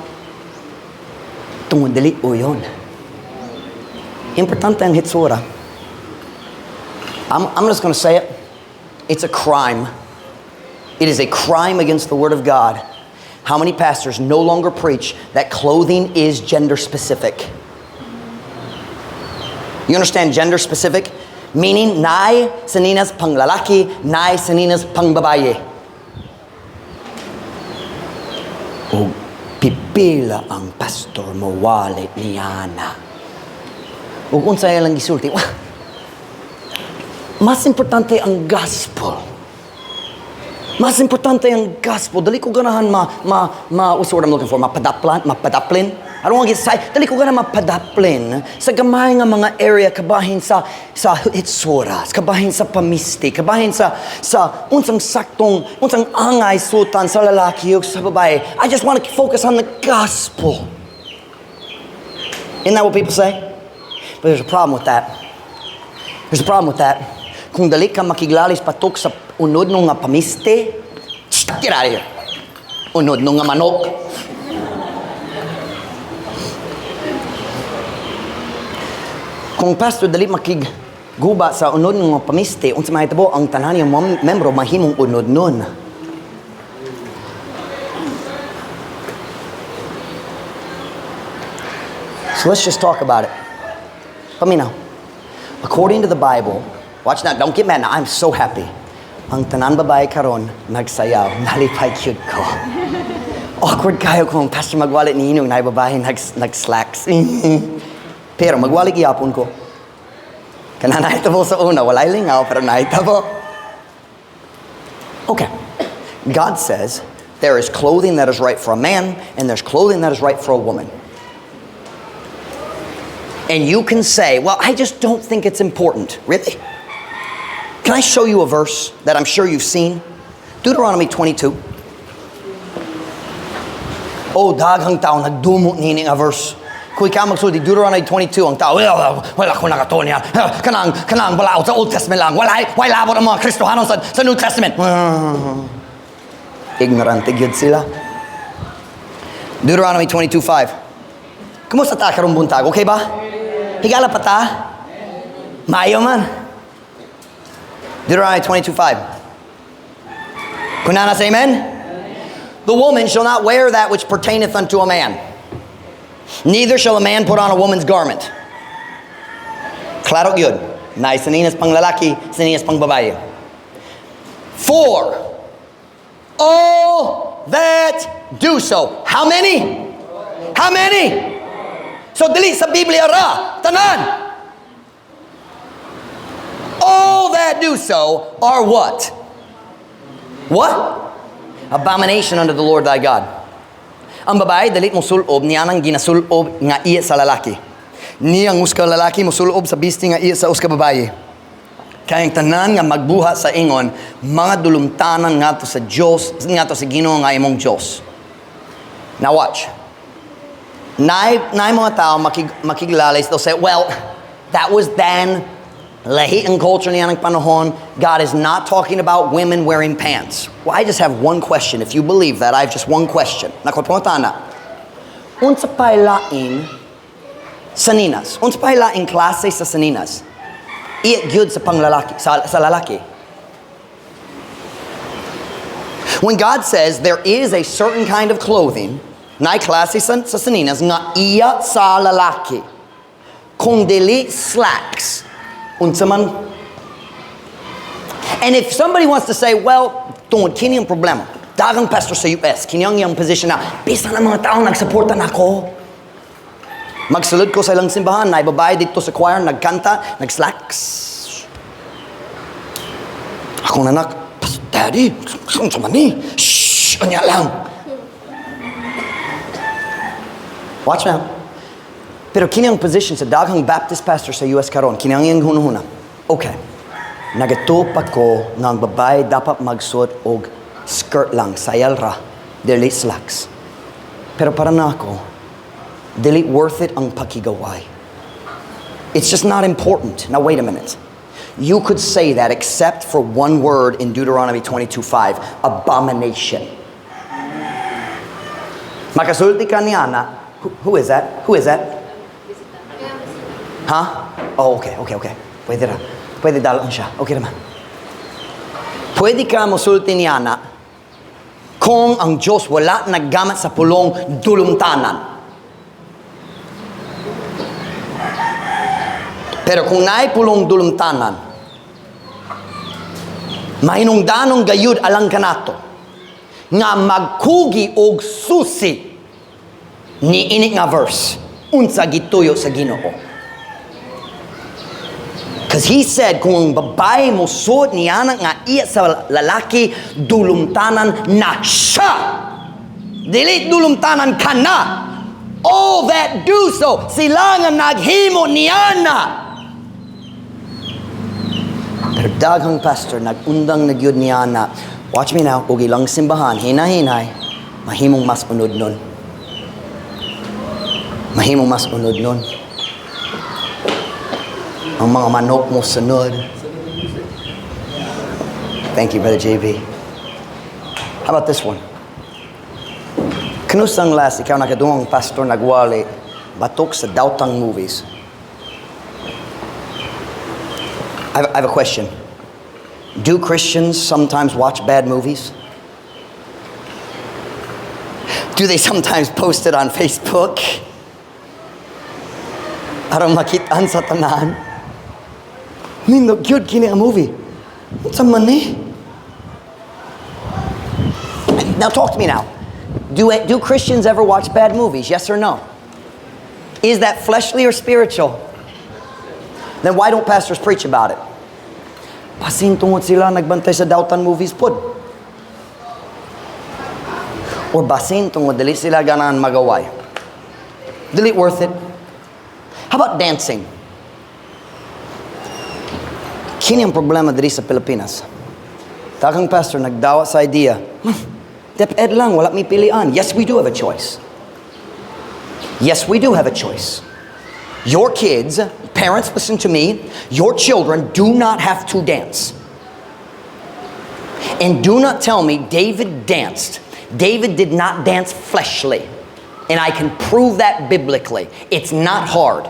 Tungod dili o yun. Importante ang hitsura. I'm just going to say it. It's a crime. It is a crime against the Word of God. How many pastors no longer preach that clothing is gender specific? You understand gender specific? Meaning, naay saninas pang lalaki, naay saninas pang babae. O pipila ang pastor mawali niana. Ug unsa ilang gisulti? Wah, mas importante ang gospel. Mas importante ang gospel. Dali ko ganahan ma, what's the word I'm looking for? Mapadaplan, mapadaplin. I don't want to get side. Dali ko ganahan mapadaplin sa gamay nga mga area kabahin sa hitsura, kabahin sa pamisti, kabahin sa unsang saktong, unsang angay suotan sa lalaki ug sa babae. I just want to focus on the gospel. Isn't that what people say? But there's a problem with that. There's a problem with that. Kung dali ka makiglalis patok sa unod nung nga pamiste, get out of here. Unod nung nga manok. Kung pastor dali makigguba sa unod nung nga pamiste, unsa mahitabo ang tanan niyang membro mahimong unod nun. So let's just talk about it. Paminaw. According to the Bible, Watch now. Don't get mad now. I'm so happy. Ang tanan babae karon nagsayaw. Nalipay gyud ko. Awkward kayo kung pastor magwali niining naay babae nag-slacks. Pero magwali gihapon ko. Kana nahitabo sa una, walay lingaw, pero nahitabo. Okay. God says there is clothing that is right for a man and there's clothing that is right for a woman. And you can say, "Well, I just don't think it's important." Really? Can I show you a verse that I'm sure you've seen? Deuteronomy 22. Oh, daghang tao nagdumo nini nga verse. Kung ikaw magsulti, Deuteronomy 22, ang tao, "Well, wala ko nakatuo niya. Kanang balaod sa Old Testament lang. Wala, wala labot ang mga Kristohanon sa New Testament." Ignorante gyud sila. Deuteronomy 22:5. Kumusta ta karong buntag? Okay ba? Higala pa ta? Maayo man. Deuteronomy 22:5. Kunana, say amen? The woman shall not wear that which pertaineth unto a man. Neither shall a man put on a woman's garment. Klaro yun. Naay saninas pang lalaki, saninas pang babae. For all that do so. How many? How many? So dili sa Biblia ra. Tanan. All that do so are what? What? Abomination unto the Lord thy God. Ang babae, dili mo sulob, niya nang ginasulob nga iya sa lalaki. Ni ang usa ka lalaki mo sulob sa bisti nga iya sa usa ka babae. Kaya ang tanan nga magbuhat sa ingon, mga dulumtanan ngadto sa Dios, ngadto sa Ginoo nga imong Dios. Now watch. Naay mga tao makiglalis, they'll say, "Well, that was then. Lahi ang culture niya ng panahon. God is not talking about women wearing pants." Well, I just have one question. If you believe that, I have just one question. Nakapangutana. Unsa pa'y lain saninas? Unsa pa'y lain klase sa saninas? Iya gyud sa panglalaki, sa lalaki. When God says there is a certain kind of clothing, naay klase sa saninas nga iya sa lalaki. Kung dili slacks, unsa man? And if somebody wants to say, well, tungod kini ang problema. Daghang pastor sa US, kini ang iyang position na, bisan ang mga tao nagsuporta nako. Magsulod ko sa ilang simbahan, naay babae dito sa choir, nagkanta, nag-slacks. Akong anak, "Daddy, unsa man ni?" "Shh, unya lang." Watch now. Pero kini ang position sa daghang Baptist pastor sa US karon, kini ang iyang hunahuna. Okay. Nagatuo pa ko nga ang babae dapat magsuot og skirt lang, sayal ra, dili slacks. Pero para nako, dili worth it ang pakigaway. It's just not important. Now wait a minute. You could say that except for one word in Deuteronomy 22:5, abomination. Makasulti ka niya na, who is that? Who is that? Huh? Oh, okay. Pwede ra. Pwede dalon siya. Okay naman. Pwede ka mosulti niya na kung ang Diyos wala naggamit sa pulong dulumtanan. Pero kung naay pulong dulumtanan, mahinungdanong gayud alang kanato nga magkugi og susi ni ini nga verse unsa gituyo sa Ginoo. Because he said, kung ang babae mo suot niya nga iya sa lalaki, dulumtanan na siya. Dili dulumtanan ka na. All that do so, sila nga naghimo niya na. Pero daghang pastor, nag-undang na gyud niya na, watch me now, og ilang simbahan, hinay-hinay, mahimong mas unod nun. Mahimong mas unod nun. Ang mga manok mo sunod. Thank you, Brother JB. How about this one? Kanusang last, ikaw nakadungog pastor nagwali, batok sa daotang movies? I have a question. Do Christians sometimes watch bad movies? Do they sometimes post it on Facebook? Aron makitaan sa tanan? Nindot gyud kini ang movie. Unsa man ni? Now talk to me now. Do Christians ever watch bad movies? Yes or no? Is that fleshly or spiritual? Then why don't pastors preach about it? Basin tungod sila nagbantay sa dautan movies pod. Or basin tungod dili sila ganahan magaway. Dili worth it. How about dancing? Kini ang problema diri sa Pilipinas. Daghang pastor nagdawa sa idea, "DepEd lang, wala mi pilian." Yes, we do have a choice. Yes, we do have a choice. Your kids, parents, listen to me, your children do not have to dance. And do not tell me David danced. David did not dance fleshly. And I can prove that biblically. It's not hard.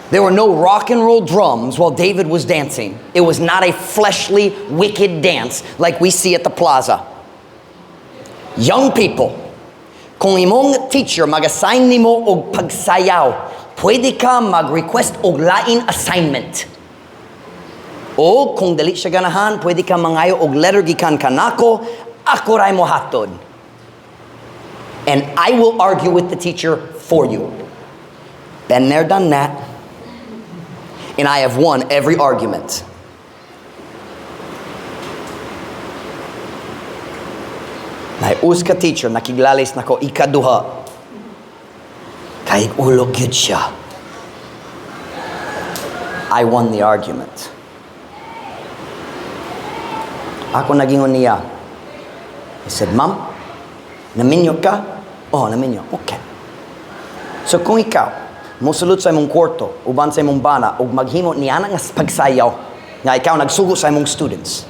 There were no rock and roll drums while David was dancing. It was not a fleshly, wicked dance like we see at the plaza. Young people, kung imong teacher mag-assign nimo og pagsayaw, pwede ka mag-request og lain assignment. O kung dili siya ganahan, pwede ka mangayo og letter gikan kanako, ako ray mo hatod. And I will argue with the teacher for you. Been there, done that. And I have won every argument. Naay usa ka teacher, nakiglalis nako ikaduha. Kay ulo gyud siya. I won the argument. Ako nagingon niya. I said, "Ma'am, naminyo ka?" "Oh, naminyo." "Okay. So kung ikaw, musulod sa imong kwarto, uban sa imong bana, ug maghimo niana nga pagsayaw, nga ikaw nagsugo sa imong students,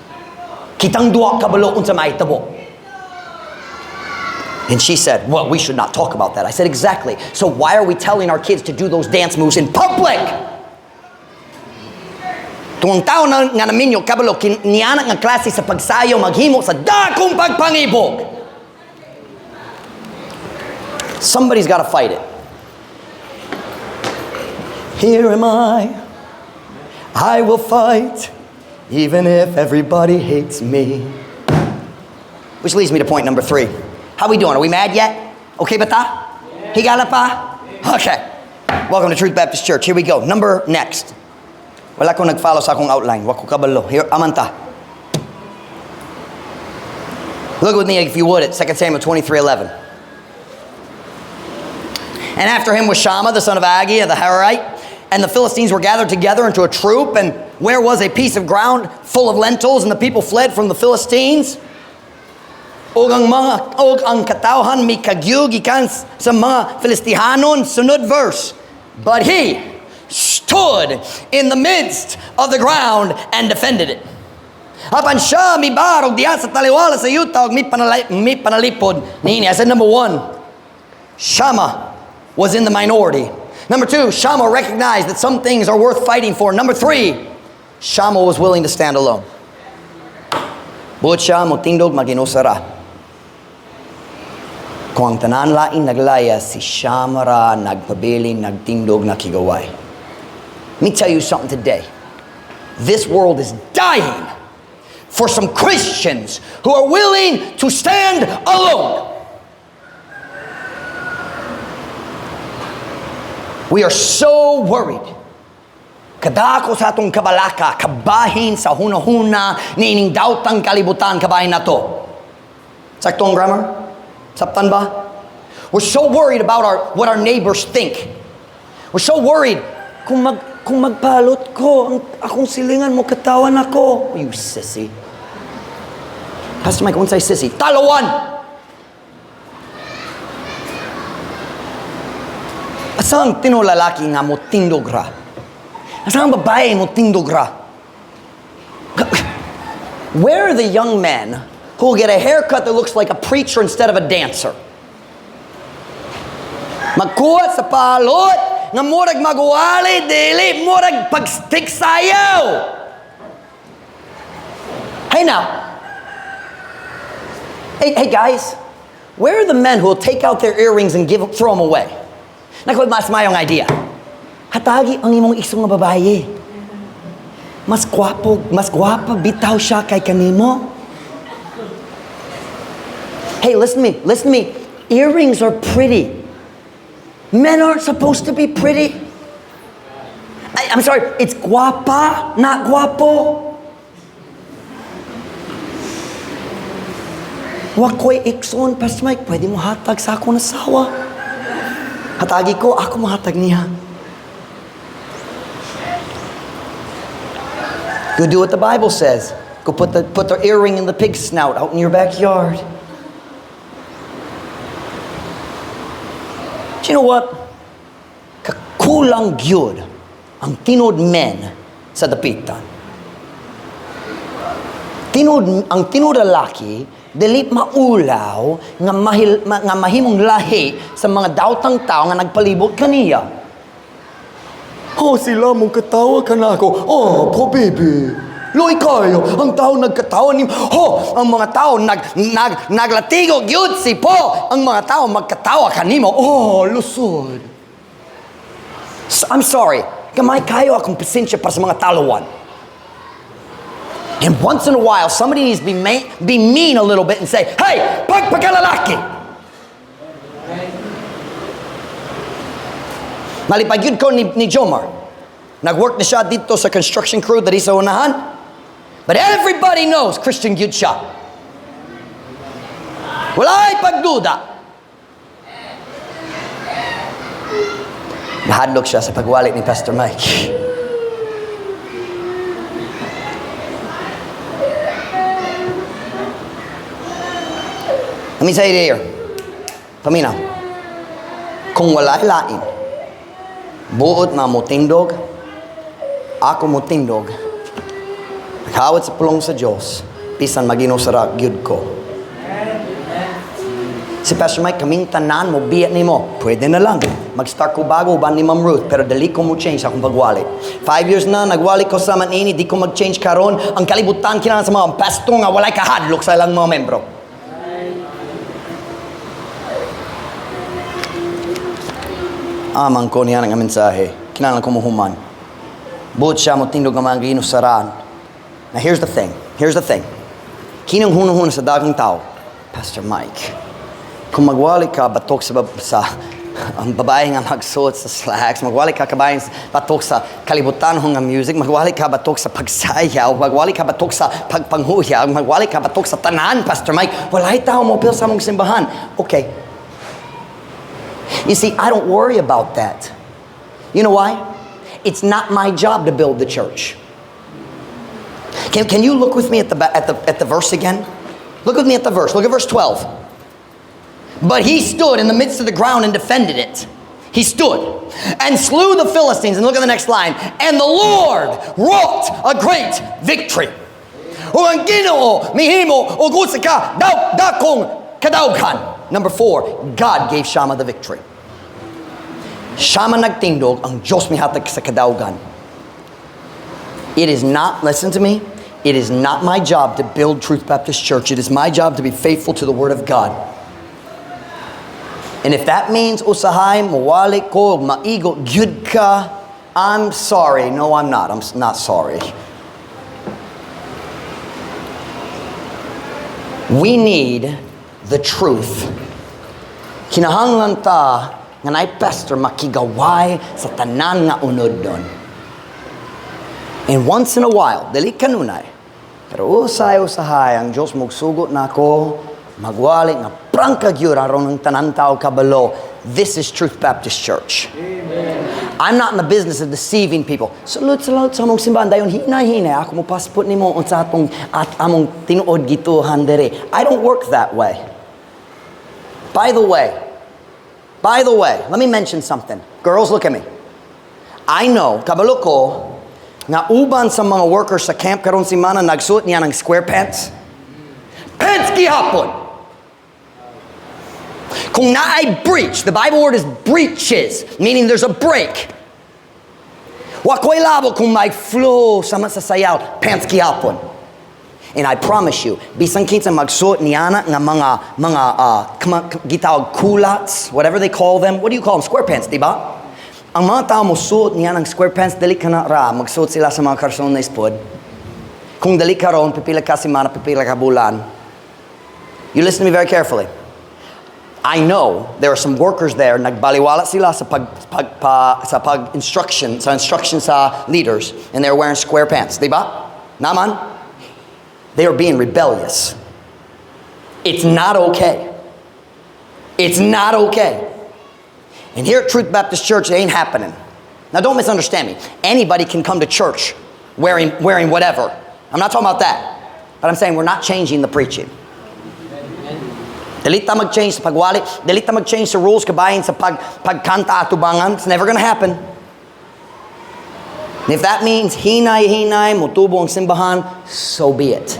kitang duha kabalo unsa mahitabo." And she said, "Well, we should not talk about that." I said, "Exactly. So why are we telling our kids to do those dance moves in public?" Tungod ang tao na, nga naminyo, kabalo, niana nga klase sa pagsayaw, maghimo sa dakong pagpangibog. Somebody's got to fight it. Here am I. I will fight, even if everybody hates me. Which leads me to point number three. How we doing? Are we mad yet? Okay ba ta? Higala pa? Okay. Welcome to Truth Baptist Church. Here we go. Number next. Wala ko nag-follow sa akong outline. Wa ko kabalo. Here, amanta. Look with me, if you would, at 2 Samuel 23:11. And after him was Shammah, the son of Agee of the Hararite. And the Philistines were gathered together into a troop, and where was a piece of ground full of lentils, and the people fled from the Philistines. Og ang mga og ang katawhan mikagyug gikan sa mga Filistihanon. Sunod verse. But he stood in the midst of the ground and defended it. Apan siya mibarog diha sa taliwala sa yuta og mipanalipod niini. I said number one, Shammah was in the minority. Number two, Shammah recognized that some things are worth fighting for. Number three, Shammah was willing to stand alone. Buot siya motindog maghinusa ra. Kung ang tanan lain naglayas, si Shammah ra nagpabilin, nagtindog, nakigaway. Let me tell you something today. This world is dying for some Christians who are willing to stand alone. We are so worried. Kadako sa atong kabalaka, kabahin sa hunahuna, niining daotang kalibutan, kabahin nato. Saktong grammar? Saptan ba? We're so worried about what our neighbors think. We're so worried. Kung magpalot ko, ang akong silingan mo, katawan ako. You sissy. Pastor Mike, unsay sissy? Talawan! Asa ang tinulalaki nga mo tindog ra? Asa ang babae mo tindog ra? Where are the young men who will get a haircut that looks like a preacher instead of a dancer? Magkuha sa palot nga murag maguwali, dili, murag pagstick sayaw. Hey now. Hey, hey guys, where are the men who will take out their earrings and throw them away? Nakuha mas mayong idea. Hatagi ang imong igsoon nga babae. Mas gwapo, mas gwapa bitaw siya kay kanimo. Hey, listen to me, listen to me. Earrings are pretty. Men aren't supposed to be pretty. I'm sorry, it's guapa, not guapo. Wa ko'y igsoon, Pastor Mike, pwede mo hatag sa akong asawa. Hatagi ko, ako mahatag niya. Go do what the Bible says. Go put the earring in the pig's snout out in your backyard. Do you know what? Kakulang gyud ang tinuod men sa dapitan. Tinuod, ang tinuod lalaki, dili maulaw nga, nga mahimong lahi sa mga daotang tao nga nagpalibot kaniya. Oh, sila mong katawa ka na ako. Oh, po baby. Luoy kayo, ang tao nagkatawa ni. Ho, ang mga tao naglatigo gyud si po. Ang mga tao magkatawa kanimo. Oh, lusod. I'm sorry. Gamay kayo akong pasensya para sa mga talawan. And once in a while, somebody needs to be mean a little bit and say, "Hey, pagpakalalaki!" Malipay gyud ko ni Jomar. Nag-work na siya dito sa construction crew diri sa unahan. But everybody knows Christian gyud siya. Wala'y pagduda. Nahadlok siya sa pagwali ni Pastor Mike. Let me say it here. Paminaw. Kung wala'y lain, buot na motindog, ako motindog, naghawat sa pulong sa Diyos, bisan maginusara gyud ko. Si Pastor Mike, kaming tanan mo, biya nimo. Pwede na lang. Mag-start ko bago ba ni Ma'am Ruth, pero dali ko mo change akong pagwali. 5 years na, nagwali ko sa manini, di ko mag-change karon. Ang kalibutan kinahanglan sa mga pastor nga walay kahadlok sa ilang mga membro. Amang ko niya nga mensahe. Kinahanglan ko mohuman. Buot siya mo tindog nga mga ginusaran. Now here's the thing. Here's the thing. Kinang hunahuna sa daghang tao, "Pastor Mike, kung magwali ka batok sa ang babae nga magsuot sa slacks, magwali ka kabayan batok sa kalibutan nga music, magwali ka batok sa pagsayaw, magwali ka batok sa pagpanghuyag, magwali ka batok sa tanan, Pastor Mike, walay tao mo sa among simbahan." Okay. You see, I don't worry about that. You know why? It's not my job to build the church. Can you look with me at the verse again? Look with me at the verse. Look at verse 12. But he stood in the midst of the ground and defended it. He stood and slew the Philistines. And look at the next line. And the Lord wrought a great victory. Ug ang Ginoo mihimo og usa ka daw dakong kadawgan. Number four, God gave Shammah the victory. Shammah nagtindog, ang Diyos mihatag sa kadawgan. It is not, listen to me, it is not my job to build Truth Baptist Church. It is my job to be faithful to the Word of God. And if that means usahay, muwali ko, maigo, gyud ka, I'm sorry. No, I'm not. I'm not sorry. We need the truth. Kinahanglan ta nga naay pastor makigaway sa tanan nga unod doon. And once in a while, dili kanunay, pero usay-usahay ang Diyos mugsugot nako, magwali nga prangka gyud aron ang tanan tao kabalo. This is Truth Baptist Church. I'm not in the business of deceiving people. Sulod sulod sa among simbahan dayon hinay-hinay ako mo passport nimo unsa atong at among tinuod gituhan diri. I don't work that way. By the way, let me mention something. Girls, look at me. I know, kabalo ko, nga uban sa mga workers sa camp karon simana nagsuot niya ng square pants. Pants gihapon. Kung naay breach, the Bible word is breeches, meaning there's a break. Wa ko'y labo kung may flow sama sa sayaw, pants gihapon. And I promise you, bisan kinsa magsuot niana nga mga gitawag culottes, whatever they call them. What do you call them? Square pants, di ba? Ang mga tao mo suot niya ng square pants, dili ka na ra, magsuot sila sa mga karsones pod. Kung dili karon, pipila ka semana, pipila ka bulan. You listen to me very carefully. I know there are some workers there, nagbaliwala sila sa pag, pag, pa, sa pag instruction, sa instruction sa leaders, and they're wearing square pants, di ba? Naman? They are being rebellious. It's not okay. It's not okay. And here at Truth Baptist Church, it ain't happening. Now, don't misunderstand me. Anybody can come to church wearing whatever. I'm not talking about that. But I'm saying we're not changing the preaching. Dili ta mag-change sa pagwali. Dili ta mag-change sa rules kabahin sa pagkanta atubangan. It's never gonna happen. And if that means hinay-hinay, mutubo ang simbahan, so be it.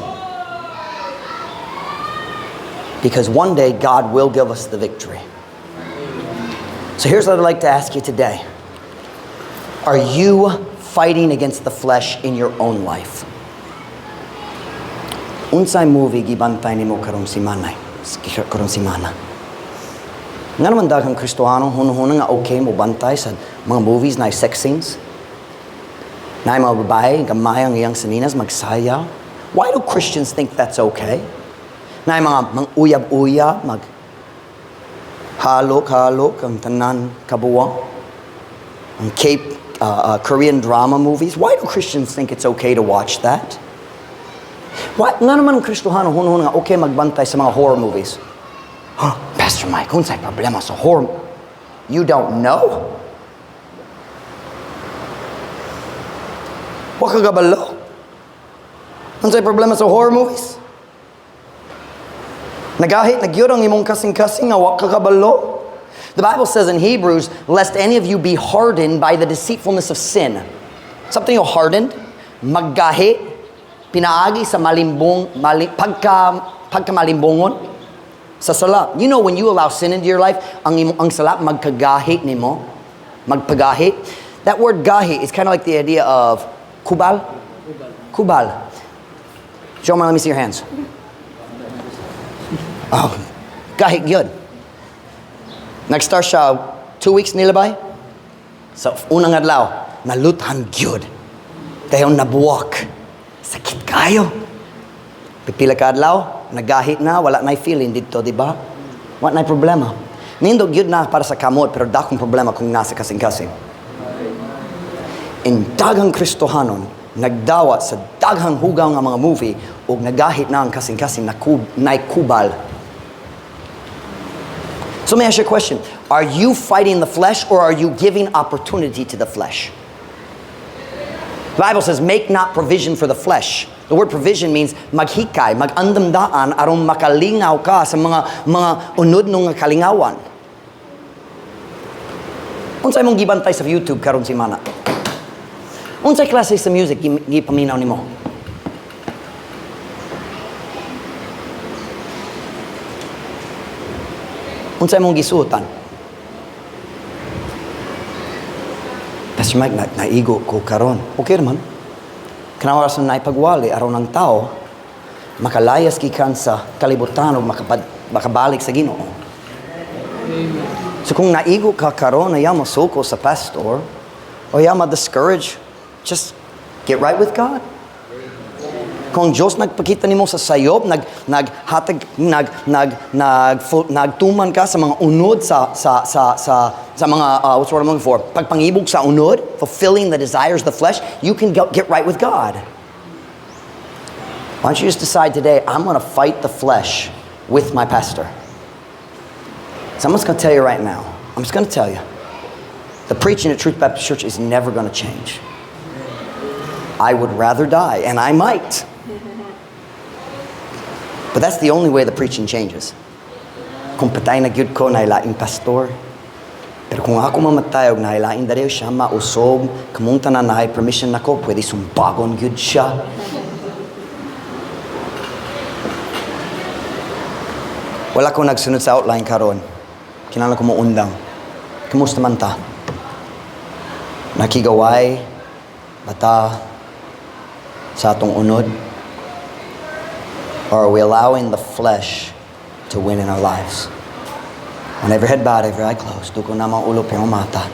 Because one day God will give us the victory. So here's what I'd like to ask you today. Are you fighting against the flesh in your own life? Unsay movie gibantay nimo karong simana? Karong simana. Nga naman daghang Kristohano hunahuna nga okay mo bantay sa mga movies na sex scenes. Na mga babae, gamay ang iyang saninas, magsayaw. Why do Christians think that's okay? Na mga uyab-uyab, mag halok-halok ang tanan kabuwang. Ang Korean drama movies. Why do Christians think it's okay to watch that? Why, nga naman ang Kristohano hunahuna nga okay magbantay sa mga horror movies. Huh, Pastor Mike, unsay problema sa horror? You don't know? Wa ka kabalo? Unsay problema sa horror movies? Nagahit na gyud ang imong kasing-kasing nga wa ka kabalo. The Bible says in Hebrews, lest any of you be hardened by the deceitfulness of sin. Something you hardened, maggahi, pinaagi sa malimbong, mali, pagkamalimbongon sa sala. You know, when you allow sin into your life, ang sala magkagahi nimo, magpagahi. That word gahi is kind of like the idea of kubal. Kubal. Jomar, let me see your hands. Oh, gahi gyud. Nag-start siya 2 weeks nilabay. Sa unang adlaw, naluthan gyud. Dayon nabuwak. Sakit kayo. Pipila ka adlaw, nagahit na, wala na'y feeling dito, di ba? Wala na'y problema. Nindot gyud na para sa kamot, pero dakong problema kung nasa kasing-kasing. In daghang Kristohanon, nagdawat sa daghang hugaw nga mga movie, ug nagahit na ang kasing-kasing na naikubal. So let me ask you a question. Are you fighting the flesh or are you giving opportunity to the flesh? The Bible says, make not provision for the flesh. The word provision means maghikay, magandamdaan aron makalingaw ka sa mga unod nga kalingawan. Unsay mong gibantay sa YouTube karon simana? Unsay klase sa music gipaminaw nimo? Unsay mong gisuotan? Pastor Mike, naigo ko karon. Okay naman. Kanang oras na naipagwali aron ang tao makalayas gikan sa kalibutan ug makabalik sa Ginoo.
Amen.
So kung naigo ka karon ayaw masuko sa pastor o ayaw ma-discourage, just get right with God. Kung Diyos nagpakita nimo sa sayob, naghatag, nagtuman ka sa mga unod sa mga, what's the word I'm looking for? Pagpangibog sa unod, fulfilling the desires of the flesh, you can get right with God. Why don't you just decide today, I'm going to fight the flesh with my pastor. So I'm just going to tell you right now. I'm just going to tell you. The preaching at Truth Baptist Church is never going to change. I would rather die, and I might. But that's the only way the preaching changes. Kung patay na gyud ko, nailaing pastor. Pero kung ako mamatay og nailaing dareho siya, mausob, kamong tanan naay permission nako, pwede sumbagon gyud siya. Wala ko nagsunod sa outline karon. Kinahanglan ko moundang. Kumusta man ta? Nakigaway, bata, sa atong unod? Or are we allowing the flesh to win in our lives? On every head bowed, every eye closed, duko na mga ulo pero mata.